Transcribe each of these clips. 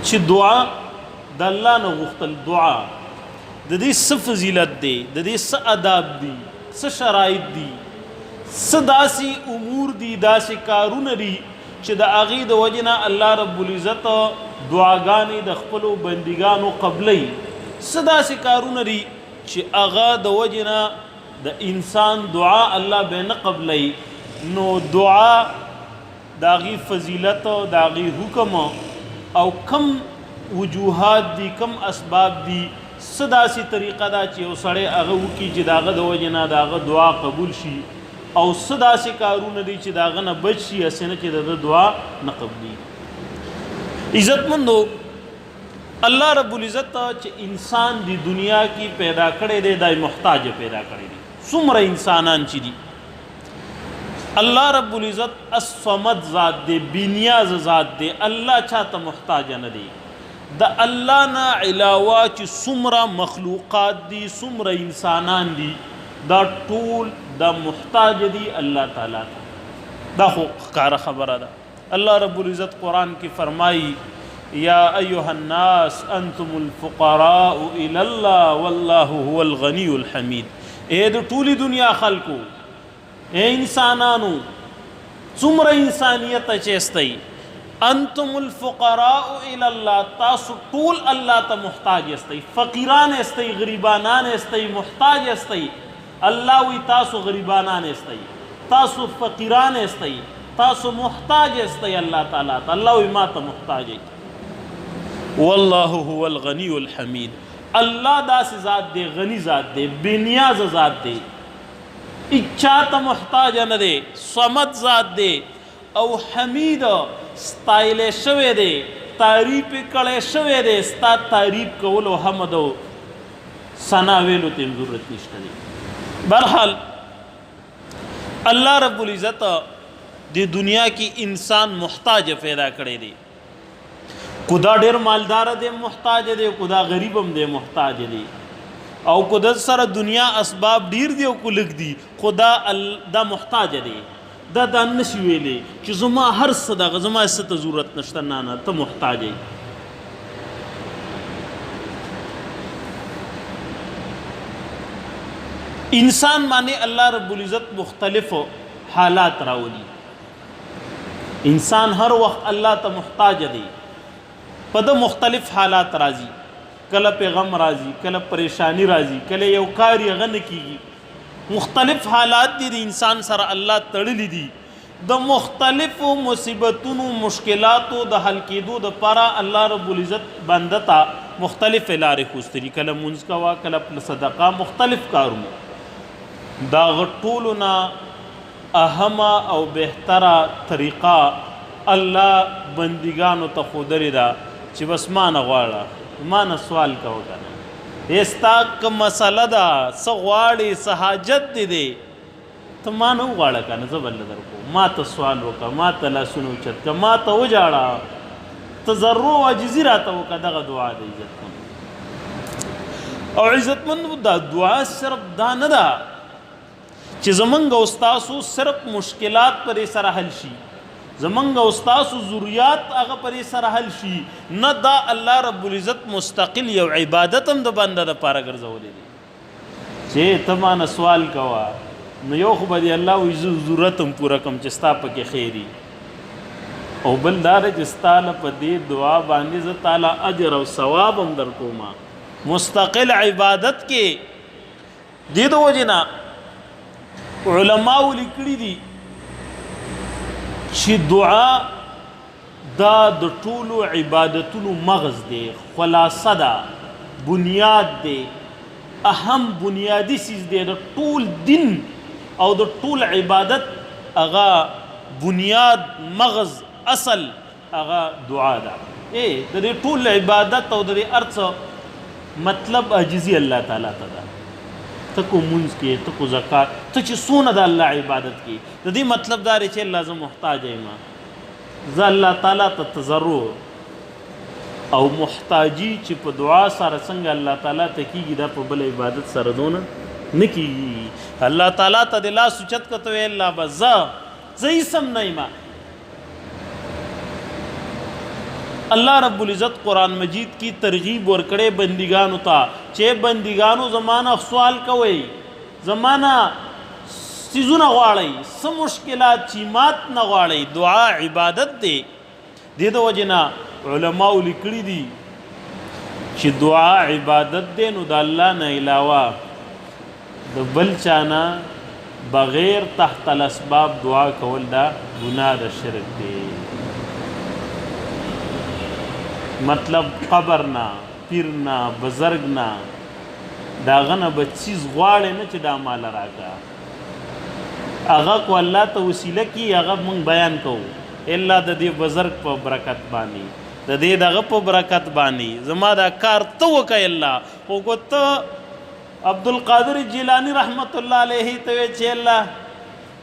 چې دعا د الله نه غوښتل، دعا د دې څه فضیلت دی، د دې څه آداب دي، څه شرایط دي، څه داسې امور دي، داسې کارونه دي چې د هغې د وجې نه الله رب العزت دعاګانې د خپلو بندګانو قبلوي، څه داسې کارونه دي چې هغه د وجې نه د انسان دعا الله به نه قبلوي. نو دعا د هغې فضیلت، د هغې حکم او کم وجوهات دي، کم اسباب دي، څه داسې طریقه ده چې یو سړی هغه وکړي چې د هغه د وجې نه د هغه دعا قبول شي، او څه داسې کارونه دي چې د هغه نه بچ شي هسې نه چې د ده دعا نه قبلېږي. عزتمندو، الله رب العزت چې انسان دی دنیا کې پیدا کړی دی، دا محتاج پیدا کړی دی. څومره انسانان چې دي، الله رب العزت الصمد ذات دی، بنیاز ذات دی، الله چاته محتاج نه دی. د الله نه علاوه چې څومره مخلوقات دي، څومره انسانان دي، دا ټول دا محتاج دي الله تعالی ته. دا خو ښکاره خبره ده. الله رب العزت قرآن کې فرمایي یا ایها الناس انتم الفقراء الی الله والله هو الغنی الحمید. اے د ټولي دنیا خلکو، اے انسانانو، څومره انسانیت چې استئ، انتم الفقراء الی الله، تاسو ټول الله ته محتاج یاستئ، فقیران یاستئ، غریبانان یاستئ، محتاج یاستئ. الله وی تاسو غریبانان یاستئ، تاسو فقیران یاستئ، تاسو محتاج یاستئ الله تعالی ته. الله وی ما ته محتاج یئ. والله هو الغنی الحمید. الله داسې ذات دی، غنی ذات دی، بنیاز ذات دی، هیچا ته محتاج نه دی، صمد ذات دی او حمید ستایل شوی دی، تعریف کړی شوی دی. ستا تعریف کولو حمد او ثنا ویلو ته ضرورت نشته دی. برحال الله رب العزت د دنیا کې انسان محتاج پیدا کړی دی. کو دا ډیر مالدار دی محتاج دی، کو دا غریب هم دی محتاج دی، او کو د سره دنیا اسباب ډیر دی او کو لږ دی، خو دا دا محتاج دی. دا دا نشي ویلی چې زما هر څه دغه زما څه ته ضرورت نشته. نه نه، ته محتاج یې. انسان باندې الله رب العزت مختلف حالات راولي. انسان هر وخت الله ته محتاج دی، په د مختلف حالات راځي. کله په غم راځي، کله پریشانی راځي، کله یو کار یې غنه کیږي. مختلف حالات دي د انسان سره الله تړلي دي. د مختلفو مصیبتونو مشکلاتو د حل کېدو د پاره الله رب العزت بنده ته مختلف لارې ښوستلي. کله مونځ کوه، کله صدقه، مختلف کارونه. دا ټولو نه اهمه او بهتره طریقه الله بندګانو ته ښودلې ده چې بس ما نه غواړه، ما نه سوال کوه که نه ستا کوم مسله ده، څه غواړې، څه حاجت دې دی، ته ما نه وغواړه که نه، زه به له درکوم. ما ته سوال وکړه، ما ته لاسونه اوچت کړه، ما ته وژاړه، تضرع او عاجزي راته وکړه. دغه دعا ده عزتمند. او عزتمند دا دعا صرف دا نه ده چې زمونږ او ستاسو صرف مشکلات پرې سره حل شي، زمونږ او ستاسو ضروریات هغه پرې سره حل شي، نه، دا الله رب العزت مستقل یو عبادت هم د بنده دپاره ګرځولی دی چې ته ما نه سوال کوه، نو یو خو به دې الله وایي زه ضرورت هم پوره کړم چې ستا پکې خیر او بل دا دی چې ستا له په دې دعا باندې زه تعالی اجر او ثواب هم در کوم. مستقل عبادت کې دې د وجې نه علماو لیکلي دي چې دعا دا د ټولو عبادتونو مغز دی، خلاصه ده، بنیاد دی، اهم بنیادی څیز دی. د ټول دین او د ټول عبادت هغه بنیاد، مغز، اصل هغه دعا ده. اے د دې ټول عبادت او د دې ارڅ مطلب عاجزي الله تعالی ته ده. ته کو مونځ کې، ته کو زکات، ته چې څونه د الله عبادت کې، د دې مطلب دا دی چې الله زه محتاج یم، زه الله تعالی ته تضرع او محتاجی چې په دعا سره څنګه الله تعالی ته کیږي، دا په بل عبادت سره دونه نه کیږي. الله تعالی ته د لاس اوچت کته وی الله بس زه زه هیڅ هم نه یم. الله رب العزت قرآن مجید کی ترغیب ورکړې بندګانو ته چې بندګانو زمانه سوال کوي، زمانه سيزونه غواړي، سم مشکلات چې مات نه غواړي. دعا عبادت دی. دې د وجنه علماء لیکلي دي چې دعا عبادت دی، نو د الله نه علاوه د بل چانه بغیر تحت الاسباب دعا کول دا ګناه د شرک دی. مطلب قبر نه، پیر نه، بزرگ نه، دا غنه به چیز غواړي نه چې دا مال راکا، هغه کو الله ته وسیله کی، هغه مونږ بیان کوو الا د دې بزرگ په برکت باندې، د دې دغه په برکت باندې زما دا کار ته وکړه الله. خو کو ته عبد القادر جیلانی رحمت الله علیه ته وی چې الله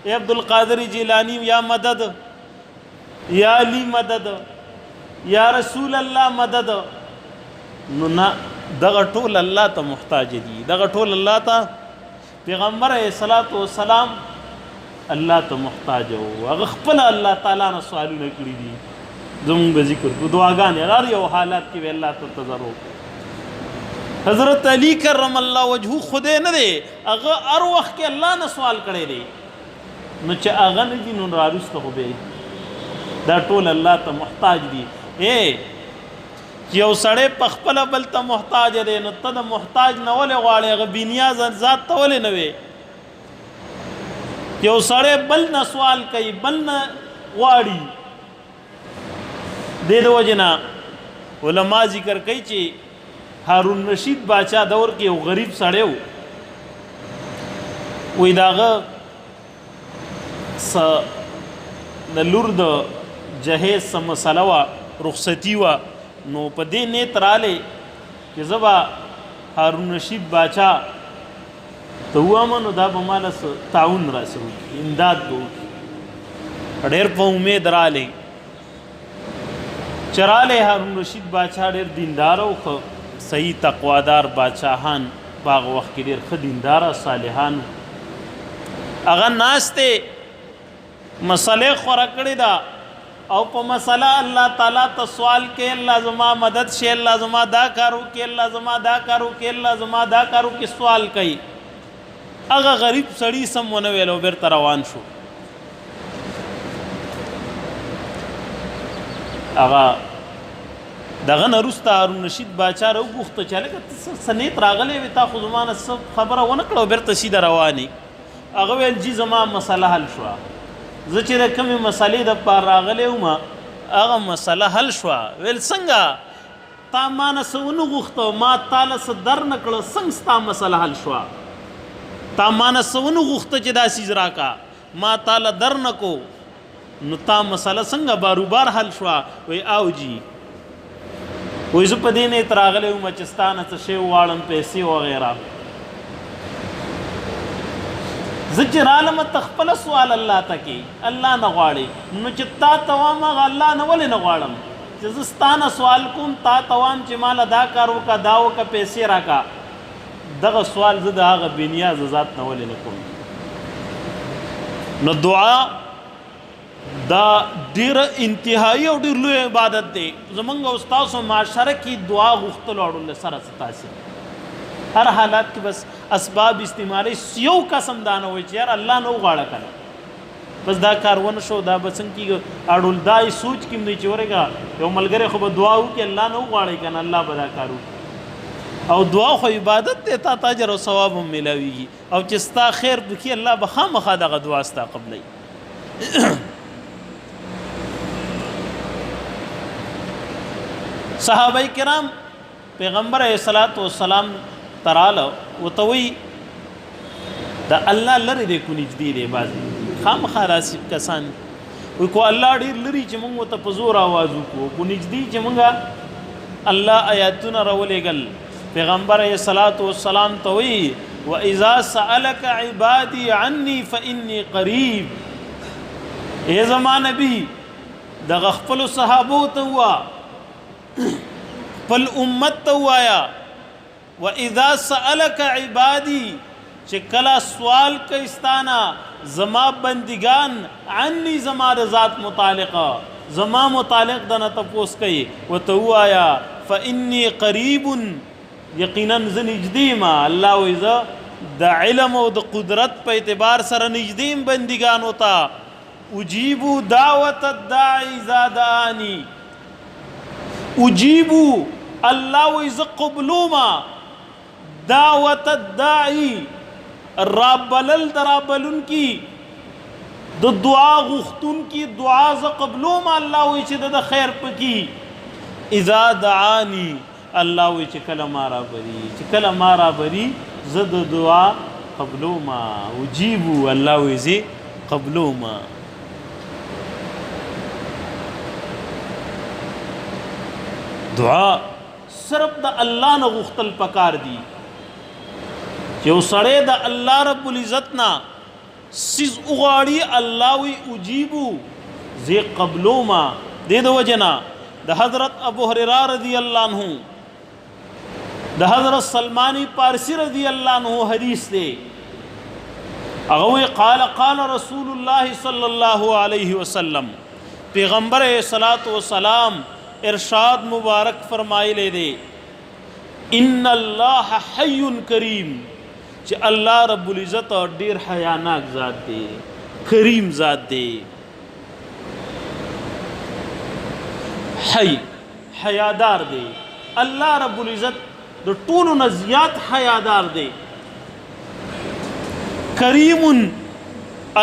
ای عبد القادر جیلانی یا مدد، یا علی مدد، یا رسول الله مدد، نو نه، دغه ټول الله ته محتاج دي. دغه ټول الله ته، پیغمبر علیه الصلاۃ والسلام الله ته محتاج وو، هغه خپل الله تعالی نه سوالونه کړی دي. زمونږ به ذکر کو دعاګانې هر یو حالات کې الله ته تضرع. حضرت علی کرم الله وجهه خدای نه دی، هغه هر وخت کې الله نه سوال کړی دی، نو چې هغه نه دي نو راوروسته خو به دا ټول الله ته محتاج دي. ای چې یو سړی په خپله بل ته محتاج دی، نو ته د محتاج نه ولې غواړې؟ هغه بېنیازه ذات ته ولې نه وې؟ یو سړی بل نه سوال کوي، بل نه غواړي. دې د وجې نه علما ذکر کوي چې هارون رشید باچا دور کې یو غریب سړی و، وایي د هغه څه د لور د جهیز څه مسله وه، رخصتي وه، نو په دې نیت رالی چې زه به هارون رشید باچا ته ووایم، نو دا به ماله څه تعاون راسره وکړي، امداد به وکړي. ډېر په امید رالی. چې رالی هارون رشید باچا ډېر دیندار او ښه صحیح تقوادار باچاهان په هغه وخت کې ډېر ښه دیندار صالحان. هغه ناست دی، مسئله خوره کړې ده او په مسئله الله تعالی ته سوال کوي، الله زما مدد شي، الله زما دا کار وکړي، الله زما دا کار وکړي، الله زما دا کار وکړي، سوال کوي. هغه غریب سړي سم ونه ویل او بېرته روان شو. هغه دغه نه وروسته هارون رشید باچا راوغوښته چې هلکه ته څه نیت راغلی وې، تا خو زما نه څه خبره ونه کړه او بېرته سیده روان یې. هغه ویل جی زما مسله حل شوه، زه چې د کومې مسلې دپاره راغلی وم هغه مسله حل شوه. ویل څنګه؟ تا ما نه څه ونه غوښته، ما تا له څه در نه کړه، څنګه ستا مسله حل شوه؟ تا ما نه څه ونه غوښته چې دا څیز راکړه، ما تا له در نه کو، نو تا مسله څنګه باروبار حل شوه؟ وایي او جی، وایي زه په دې نیت راغلی وم چې ستا نه څه شی وغواړم، پیسې وغیره. زه چې رالم ته خپله سوال الله ته کې، الله نه غواړې، نو چې تا ته وایم هغه الله نه ولې نه غواړم؟ چې زه ستا نه سوال کوم، تا ته وایم چې ماله دا کار وکړه، دا وکړه، پیسې راکړه، دغه سوال زه د هغه بېنیازه ذات نه ولې نه کوم؟ نو دعا دا ډېره انتهایی او ډېر لوی عبادت دی. زمونږ او ستاسو معاشره کې دعا غوښتلو اړو له سره څه تاثیر هر حالات کې بس اسباب استعمالي، یو قسم دا نه وایي چې یار الله نه وغواړه کنه، بس دا کار ونه شو، دا به څنګه کېږي؟ اړول دا یې سوچ کې هم دی چې ورېږه یو ملګری خو به دعا وکړي، الله نه وغواړي کنه، الله به دا کار وکړي. او دعا خو عبادت دی، تا ته اجر او ثواب هم میلاویږي، او چې ستا خیر پکې الله به خامخا دغه دعا ستا قبلوي. صحابه کرام پیغمبر علیه الصلاۃ والسلام تراله وتوي د الله لری دی کو نږدې دی؟ بعضې خامخا داسې کسان وي، کو الله ډېر لري چې موږ ته په زور आवाज وکړو، کو نږدې چې موږ الله آیاتونه راولېږل. پیغمبر علیه الصلاۃ والسلام ته وی واذا سالک عبادی عني فاني قریب. ای زما نبی، دغه خپل صحابو ته وا، خپل امت ته وایا، واذا سالک عبادی، چې کله سوال کوي ستانه زما بندگان، عني زما د ذات متعلقه، زما متعلق د نه تپوس کوي، وته وایا فإني قریب، یقینا زه نږدې ما. الله وایي زه د علم او د قدرت په اعتبار سره نږدې یم بندګانو ته. اجیب دعوت الداعي اذا دعاني، اجیب، الله وایي زه قبلوما دعوت الداعي، رابلل د رابلونکي، د دعا غوښتونکي دعا زه قبلوم. الله وایي چې د خیر پکې اذا دعاني، الله وایي چې کله ما رابري، چې کله ما رابري زه د دعا قبلوم. اجیبو، الله وایي زه قبلوم. دعا صرف د الله نه غوښتل پکار دي. چې یو سړی د الله رب العزت نه څیز وغواړي، الله وی اجیبو، زه قبلوما. دې د وجه نه د حضرت ابو هريره رضی الله عنه، د حضرت سلمانی پارسی رضی الله عنه حدیث دی، هغه وی قال قال رسول الله صلی الله علیه وسلم، پیغمبر صلوات و سلام ارشاد مبارک فرمایلی دی، ان الله حی کریم، چې الله رب العزت ډیر حیاناک ذات دی، کریم ذات دی. حی، حیادار دی. الله رب العزت د ټولو نه زیات حیادار دی. کریم،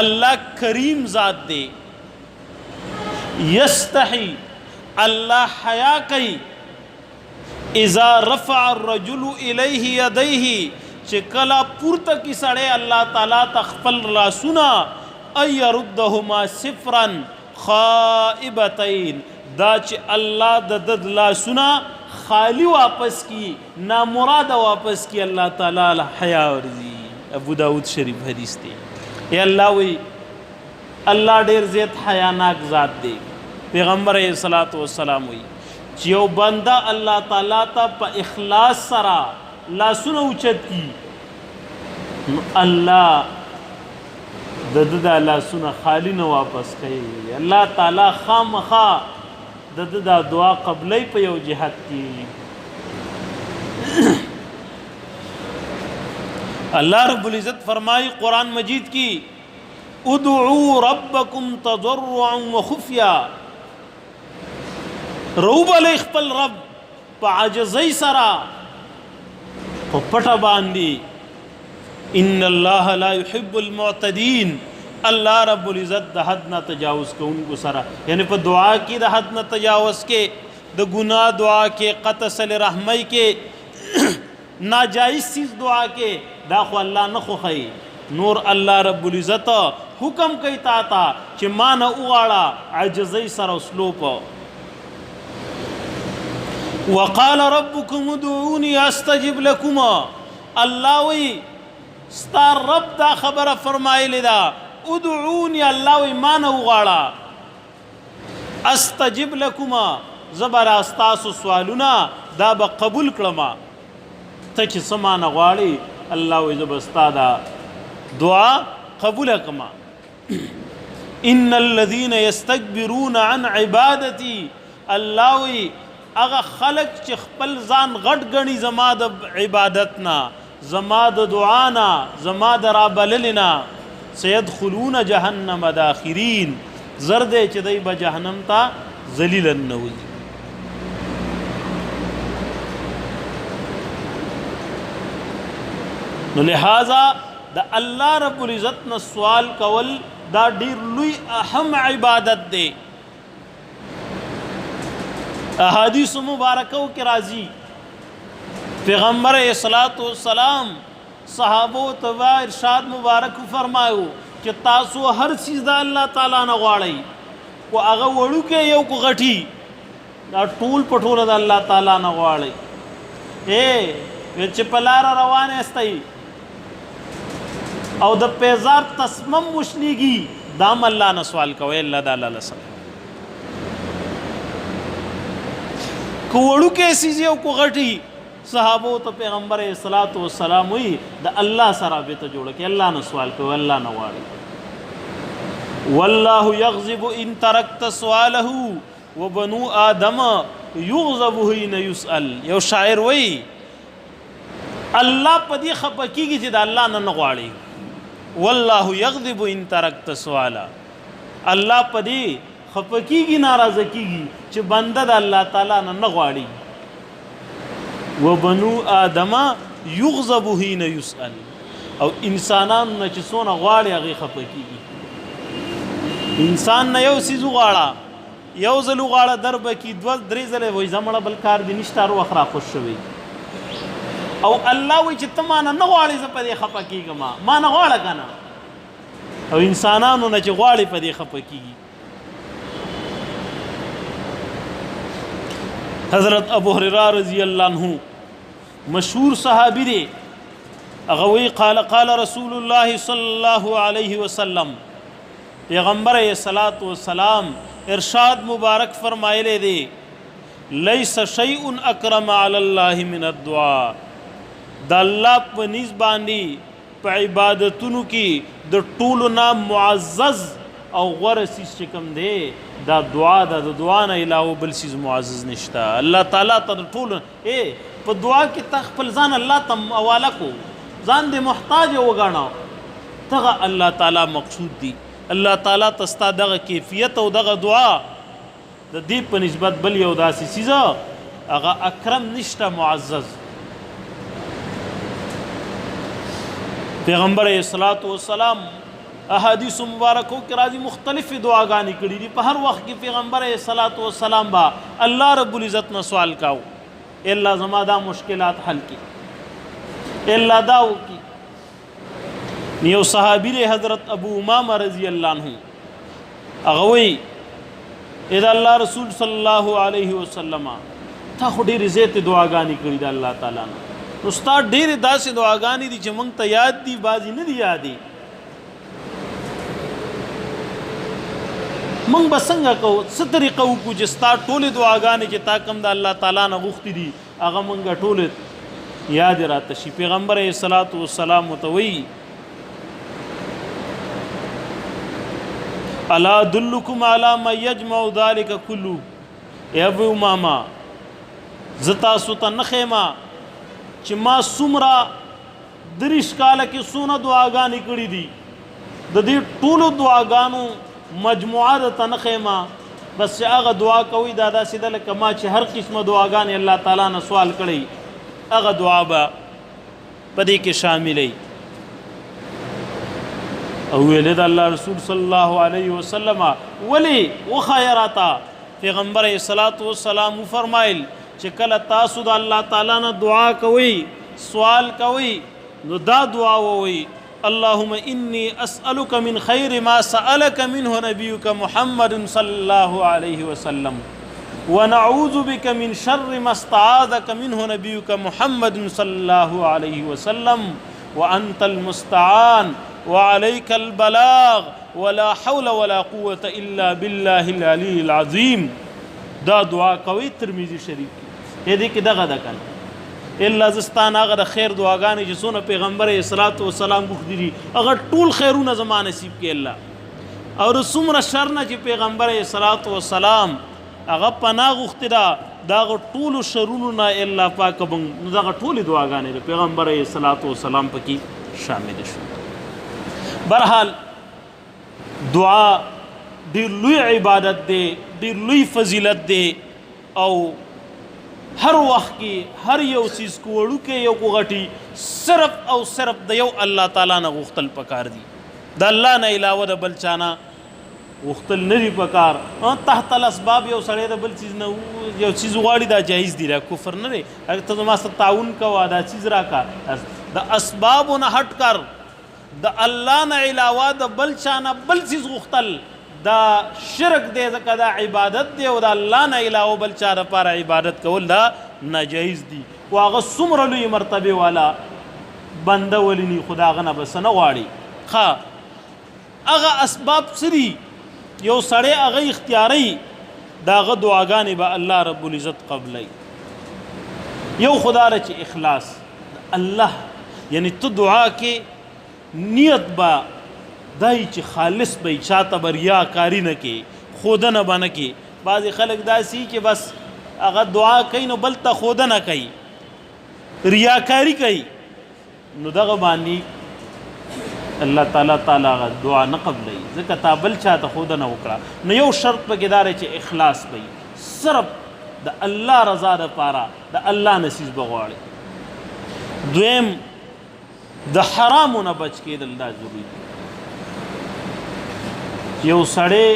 الله کریم ذات دی. یستحی، الله حیا کوي، اذا رفع الرجل الیه یدیه، چې کله پورته کی سړی الله تعالی ته خپل لاسونه، ای يردهما صفرا خائبتین، دا چې الله د د لاسونه خالی واپس کی، نامراده واپس کی، الله تعالی له حیا ورځي. ابو داود شریف حدیث دی. ای الله وی الله ډیر زیات حیاناک ذات دی. پیغمبر علیه الصلاۃ والسلام وی چې یو بنده الله تعالی ته په اخلاص سره لاسونه اوچت کی، نو الله د ده دا لاسونه خالی نه واپس کوي. الله تعالی خامخا د ده دا دعا قبلوي په یو جهت کې. الله رب العزت فرمایي قرآن مجید کې، ادعو ربکم تضرعا وخفیا، روبلئ خپل رب په عاجزۍ سره په پټه باندې. ان الله لا يحب المعتدين، الله رب العزت د حد نه تجاوز کوونکو سره، یعنی په دعا کې د حد نه تجاوز کې، د ګناه دعا کې، قطع صله رحمۍ کې، ناجایز څیز دعا کې، دا خو الله نه خوښوي. نور الله رب العزت حکم کوي تا ته چې ما نه وغواړه عاجزۍ سره اسلوب. وقال ربكم ادعوني استجب لكم، الله وی ستا رب دا خبره فرمایلی ده، ادعوني، الله وی ما نه وغواړه، استجب لكم، زه به را ستاسو سوالونه دا به قبول کړم. ته چې څه ما نه غواړې، الله وایي زه به ستا دا دعا قبوله کړم. ان الذين يستكبرون عن عبادتي، الله وایي هغه خلک چې خپل ځان غټ ګڼي زما د عبادت نه، زما د دعا نه، زما د رابللې نه، سيدخلون جهنم داخرین، زر دی چې دی به جهنم ته ذلیلا ننوځي. نو لہذا د الله رب العزت نه سوال کول دا ډیر لوی اهم عبادت دی. احادیث مبارکو کې راځي پیغمبر علیه السلام صحابو ته ارشاد مبارک فرمایو چې تاسو هر څیز د الله تعالی نه غواړئ، کو هغه وړوکی یو کو غټي، دا ټول په ټوله د الله تعالی نه غواړئ. ای چې په لاره روان یاستئ او د پیزار تسمم وشلیږي، دا هم الله نه سوال کوئ، الله د الله له سره. که وړوکی څیز یو کو غټي، صحابو ته پیغمبر علیه الصلاۃ والسلام وی د الله سره رابطه جوړه کړي، الله نه سوال کوي، الله نه غواړي. والله یغضب ان ترکت سواله وبنو آدم یغضب حين يسأل. یو شاعر وای، الله په دې خپه کیږي چې د الله نه نه غواړي. والله یغضب ان ترکت سواله، الله په دې خپه کیږي، ناراضه کیږي چې بنده د الله تعالی نه نه غواړي. وبنو آدم یغضب حين يسأل، او انسانانو نه چې څونه غواړي هغې خپه کیږي. انسان نه یو څیز وغواړه، یو ځل وغواړه در به کي، دوه درې ځله وایي ځه مړه بل کار دې نشته، هر وخت راخوش شوی. او الله وایي چې ته ما نه نه غواړې، زه په دې خفه کېږم، ما نه غواړه که نه. او انسانانو نه چې غواړي په دې خفه کېږي. حضرت ابو هريره رضی الله عنه مشهور صحابي دی، هغه وی قال قال رسول الله صلی الله علیه وسلم، پیغمبر علیه الصلاۃ والسلام ارشاد مبارک فرمایلی دی، لیس شیء اکرم علی الله من الدعاء. د الله په نس باندې په عبادتونو کې د ټولو نه معزز او غوره څیز چې کوم دی دا دعا ده. د دعا نه علاوه بل څیز معزز نشته. الله تعالی ته د ټولو په دعا کې ته خپل ځان الله ته حواله کو، ځان دې محتاج وګڼه، دغه الله تعالی مقصود دی. الله تعالی ته ستا دغه کیفیت او دغه دعا د دې په نسبت بل یو داسې څیز هغه اکرم نشته معزز. پیغمبر علیه الصلاۃ والسلام احادیث مبارکو کې راځي مختلفې دعاګانې کړې دي. په هر وخت کې پیغمبر علیه الصلاۃ والسلام با الله رب العزت نه سوال کاو، الا زما دا مشکلات حل کی، الا دا وکي. یو صحابي دی حضرت ابو امامه رضی الله عنه، هغه وایي اې د الله رسول صلی الله علیه وسلم، تا خو ډېرې زیاتې دعاګانې کړي د الله تعالی نه، نو ستا ډېرې داسې دعاګانې دي چې موږ ته یاد دي، بعضې نه دي یادې. موږ به څنګه کوو، څه طریقه وکړو چې ستا ټولې دعاګانې چې تا کوم د الله تعالی نه غوښتي دي هغه موږ ټولې یاد راته شي. پیغمبر علیه الصلاۃ والسلام ورته وایي الا دلکم علی ما یجمع ذلک کله. ای ابو امامه، زه تاسو ته نه ښیم چې ما څومره 23 کاله کې څونه دعاګانې کړې دي، د دې ټولو دعاګانو مجموعه درته نه ښیم، بس چې هغه دعا کوئ دا داسې ده لکه ما چې هر قسمه دعاګانې الله تعالی نه سوال کړی هغه دعا به په دې کې شاملې. او ویل د الله رسول صلی الله علیه وسلم ولی وخایه راته. پیغمبر علیه الصلاۃ والسلام فرمایل چې کله تاسو د الله تعالی نه دعا کوئ، سوال کوئ، نو دا دعا ووایئ، اللهم إني أسألك من خير ما سألك منه نبيك محمد صلى الله عليه وسلم، ونعوذ بك من شر ما استعاذك منه نبيك محمد صلى الله عليه وسلم، وأنت المستعان وعليك البلاغ ولا حول ولا قوة إلا بالله العلي العظيم. دا دعا کوي ترمذی شریف کې دې کې دغه ده کنه، الا زستان هغه د خیر دعاګانې چې څونه پیغمبر علیه الصلاۃ والسلام غوښتي دي هغه ټول خیرونه زما نصیب کړي الله، او د څومره شر نه چې پیغمبر علیه الصلاۃ والسلام هغه پناه غوښتې ده دغه ټولو شرونو نه الله پاک بنګ، نو دغه ټولې دعاګانې د پیغمبر علیه الصلاۃ والسلام پکې شامل شو. برحال دعا ډیر لوی عبادت دی، ډیر لوی فضیلت دی، او هر وخت کې هر یو څیز کو وړوکی یو کو غټي صرف او صرف د یو الله تعالی نه غوښتل پکار دي، د الله نه علاوه د بل چا نه غوښتل نه دي پکار. تحت الاسباب یو سړی د بل څیز نه یو څیز غواړي دا جایز دی، دا کفر نه دی. اگر ته زما سره تعاون کوه دا څیز راکړه، د اسبابو نه هټ کر، د الله نه علاوه د بل چا نه بل څیز غوښتل دا شرک دی، ځکه دا عبادت دی، او د الله نه علاوه بل چا دپاره عبادت کول دا ناجایز دی. خو هغه څومره لوی مرتبې والا بنده ولې نی، خو د هغه نه به څه نه غواړي. ښه هغه اسباب څه دي؟ یو سړی هغه اختیاروي، د هغه دعاګانې به الله رب العزت قبلوي. یو خو دا ده چې اخلاص الله، یعنی ته دعا کې نیت به دای چې خالص به چاته بریا کاری نه کې، خودنه باندې کې. بعضې خلک داسي چې بس هغه دعا کوي نو بل ته خودنه کوي، ریاکاری کوي، نو دغه باندې الله تعالی تعالی دعا نه قبلوي، ځکه تا بل چاته ښودنه وکړه. نو یو شرط پکې دا دی چې اخلاص به وي، صرف د الله رضا دپاره د الله نه څیز به غواړي. دویم د حرامو نه بچ کېدل دا ضروري دي. یو سړی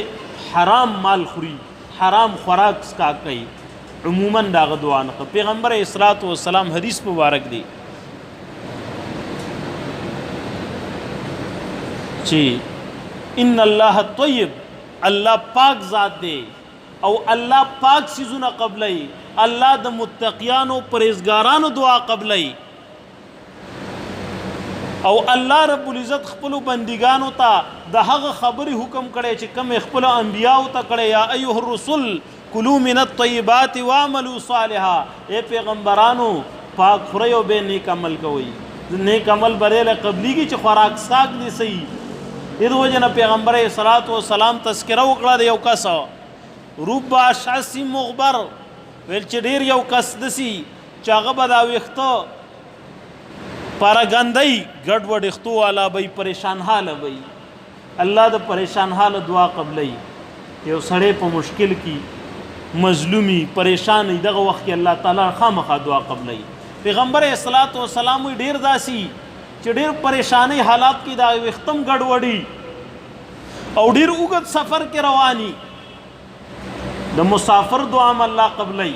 حرام مال خوري، حرام خوراک څښاک کوي، عموما داغه دعا نه. پیغمبر اسلام والسلام حدیث مبارک دی چې ان الله طیب، الله پاک ذات دی او الله پاک سيزونه قبلای، الله د متقیانو پرهیزګارانو دعا قبلای، او الله رب العزت خپل بندګانو ته د هغه خبرې حکم کړي چې کوم خپل انبیاو ته کړي، یا ایه الرسل کلو من الطیبات واعملوا صالحا، اے پیغمبرانو پاک خورئ او به نیک عمل کوئ. نیک عمل بریله قبلیږي چې خوراک ساک دي صحیح. دې د وجې نه پیغمبر صلات و سلام تذکره وکړه د یو کس، رب اشعث مغبر، ویل چې ډېر یو کس دسی چې هغه به دا ویښته پراګندۍ ګډوډ ویښتو والا به وي، پریشان حاله به وي. الله د پریشان حاله دعا قبلوي. یو سړی په مشکل کې مظلومي پریشان وي، دغه وخت کې الله تعالی خامخا دعا قبلوي. پیغمبر صلات و سلام وی ډېر داسي چې ډېر پریشانۍ حالات کې دا ویښتم ګډوډي او ډېر اوږد سفر کې رواني، د مسافر دعا هم الله قبلوي.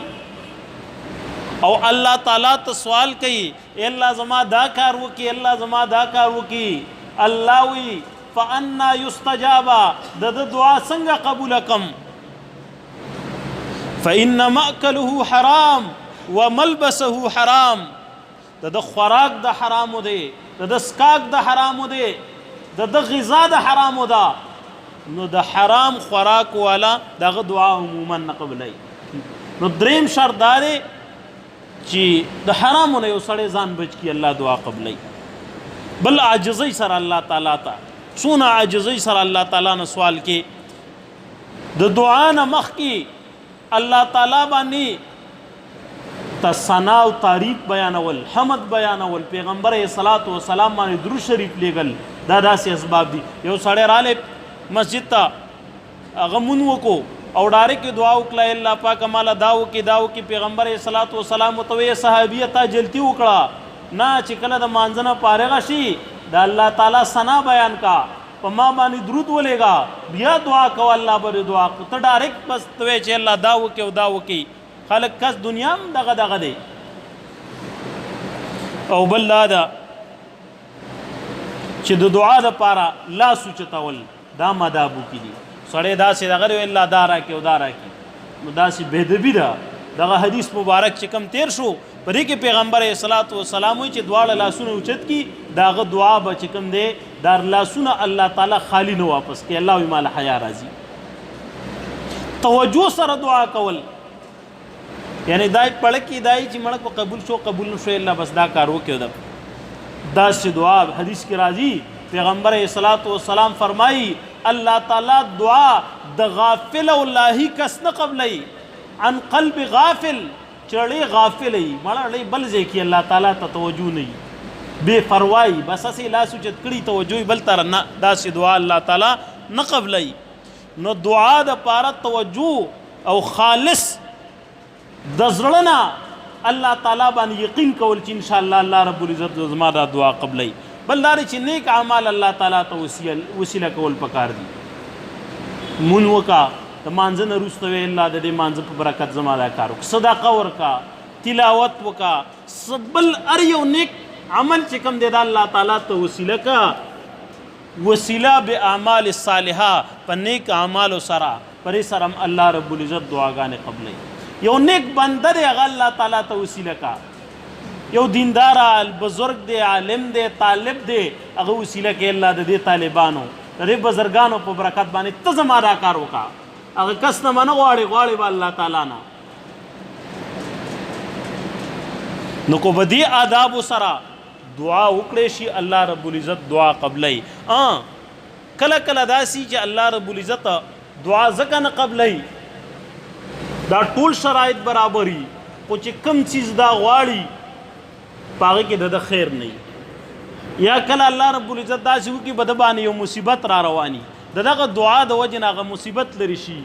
او الله تعالی ته سوال کوي، ای الله زما دا کار وکي، الله زما دا کار وکي. الله وی فانا یستجاب، د ده دعا څنګه قبول کم؟ فإن مأکله حرام وملبسه حرام، د ده خوراک د حرامو دی، د ده څښاک د حرامو دی، د ده غذا د حرامو ده. نو د حرام خوراک والا دغه دعا عموما نه قبلوي. نو دریم شرط دا دی چې د حرامو نه یو سړی ځان بچ کړي، الله دعا قبلوي. بل عاجزۍ سره الله تعالی ته، څونه عاجزۍ سره الله تعالی نه سوال کې، د دعا نه مخکې الله تعالی باندې ته ثنا او تعریف بیانول، حمد بیانول، پیغمبر صلوات و سلام باندې درود شریف لیږل، دا داسې اسباب دي. یو سړی رالی مسجد ته، هغه مونږ وکړو او ډایرکټ یې دعا وکړه، الله پاک ماله دا وکړي دا وکړي. پیغمبر صلوات و سلام ورته وایي، صحابیه تا جلتي وکړه نه، چې کله د مانځه نه فارغه شي د الله تعالی ثنا بیان کا، په ما باندې درود ولېږه، بیا دعا کوه، الله به دې دعا کړو. ته ډایرکټ بس ته وایې چې الله دا وکړي او دا وکړي. خلک کس دنیا هم دغه دغه دی. او بل دا ده چې د دعا دپاره لاس اوچتول دا مدابو کې دي. سړی داسې دغه دی، الله دا راکړي او دا راکړي، نو داسې بېدبي ده. دغه حدیث مبارک چې کم تیر شو په دې کې پیغمبر صلوات و سلام وایي چې دواړه لاسونه اوچت کړي، د هغه دعا به چې کوم دی دا لاسونه الله تعالی خالی نه واپس کړي. الله وایي ماله حیا راځي. توجه سره دعا کول، یعنی دای پړکی دای چې مړ کو قبول شو قبول نشو، الله بس دا کار وکړو. دا داسې دعا حدیث کې راځي، پیغمبر صلوات و سلام فرمایي الله تعالی دعا د غافل او لاهي کس نه قبلوي، عن قلب غافل، چړې غافل وي، مړه ړې بل ځای کې الله تعالی ته توجه نه وي، بې پروايي، بس هسې لاس اوچت کړي توجه یې بل تر نه، داسې دعا الله تعالی نه قبلوي. نو دعا د پاره توجه او خالص د زړه نه الله تعالی باندې یقین کول چې ان شاء الله الله رب العزت زما دا دعا قبلوي. بل دا چې نیک اعمال الله تعالی ته وسیله کول پکار دي. مونږ وکا د مانځه نه وروسته وی الله د دې مانځه په برکت زما دا کار وکړه، صدقه ورکا، تلاوت وکا، بل هر یو نیک عمل چې کوم دی دا الله تعالی ته وسیله کا. وسیله باعمال الصالحه، په نیک اعمالو سره، پرې سره هم الله رب العزت دعاګانې قبلوي. یو نیک بنده دی هغه الله تعالی ته وسیله کا، یو دیندار بزرگ دی، عالم دی، طالب دی، هغه وسیله کې الله د دې طالبانو د دې بزرګانو په برکت باندې ته زما دا کار وکړه. هغه کس نه منه غواړي، غواړي به الله تعالی نه. نو کو به دې آدابو سره دعا وکړی شي، الله رب العزت دعا قبلوي. کله کله داسي چې الله رب العزت دعا ځکه نه قبلوي، دا ټول شرایط برابري، خو چې کم څیز دا غواړي په هغه کې د ده خیر نه وي. یا کله الله رب العزت داسې وکړي په ده باندې یو مصیبت را رواني، د دغه دعا د وجې نه هغه مصیبت لرې شي،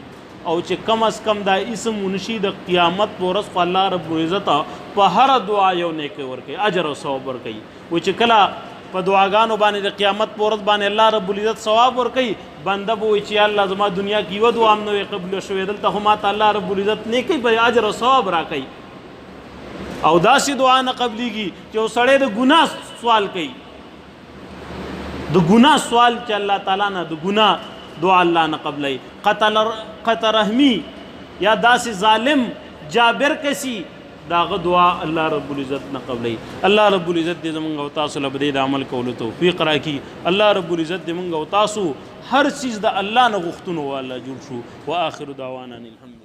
او چې کم از کم دا اسم ونشي د قیامت په ورځ خو الله رب العزت په هره دعا یو نیکی ورکوي، اجر او ثواب ورکوي. و چې کله په دعاګانو باندې د قیامت په ورځ باندې الله رب العزت ثواب ورکوي، بنده به وایي چې یا الله زما دنیا کې یوه دعا هم نه وي قبوله شوې، دلته خو ماته الله رب العزت نیکی په اجر او ثواب راکوي. او داسې دعا نه قبليږي چې یو سړی د ګناه سوال کوي، د ګناه سوال چې الله تعالی نه د ګناه دعا الله نه قبلوي. قتل قطع رحمي یا داسې ظالم جابر کسي داغه دعا الله رب العزت نه قبلوي. الله رب العزت دې زمونږ او تاسو له دې د عمل کولو توفیق راکړي. الله رب العزت دې مونږ او تاسو هر څیز د الله نه غوښتنو والا جوړ شو. واخر دعوانا الحمد.